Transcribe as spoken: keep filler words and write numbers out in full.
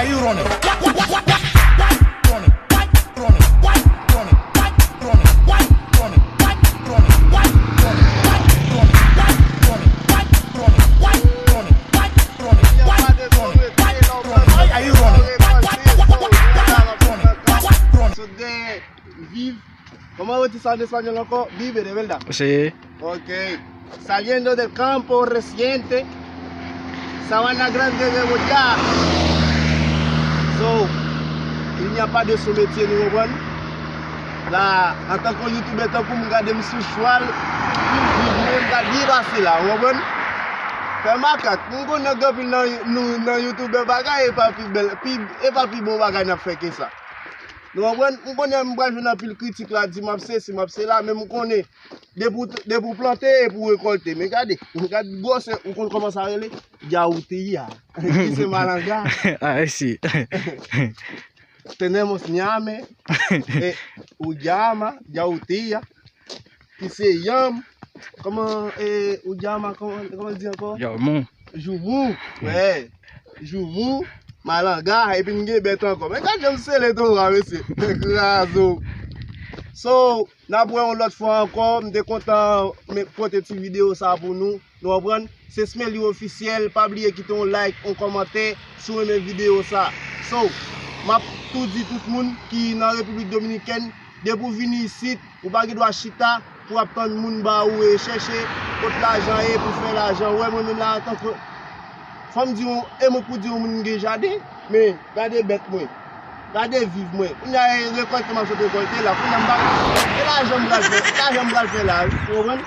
Are you running? Are you running? Sou de viv. Kòman yo di sa an espanyòl ankò? Vive de verdad. Sí. Ok. Saliendo del campo reciente, Sabana Grande de Boyá. So, il n'y a pas de sous-métier, nou konprann? La, antanke yon youtubè tankou m, gade m sou chwal, m viv mwen, m gade byen pase la, ou konprann? Fè makak, m konnen gen anpil nan nou nan youtubè bagay, e pa pi bèl, pi, e pa pi bon bagay n ap fè ke sa. Nou konprann? M konnen m pral jwenn anpil kritik la, di m ap sesi, m ap sela, men m konnen depi w, depi w plante, epi w rekòlte. Men gade, gade gwosè, ou konn kòman sa rele? Dyawoutiya. Ki se malanga. Ay, si. Tenemos ñame, e, uyama, dyawoutiya. Ki se yanm, kòman, e, uyama, kòman, kòman di ankò? Yo, mou. Joumou, wè. Joumou, malanga, epi n gen bèt ankò. Men gad jan m sele tou la, mesye. Krazo. So, n ap wè yon lòt fwa ankò. M te kontan men pote ti videyo sa pou nou. Nou konprann? Se Smelly Officiel. Pa bliye kite yon like, yon kòmantè si w renmen videyo sa. So, m ap tou di tout moun ki nan Repiblik Dominikèn, depi w vini isit, ou pa gen dwa chita pou w ap tann moun ba ou e chèche kot lajan ye pou fè lajan. Ou wè mwen menm la antanke, fò m di w, e mwen pou di yon moun m gen jaden, men gade bèt mwen, gade viv mwen. Kounye a e rekòlte m ap sot rekòlte la, kounye a m pa, e lajan m pral fè, e lajan m pral fè la, wi, ou konprann?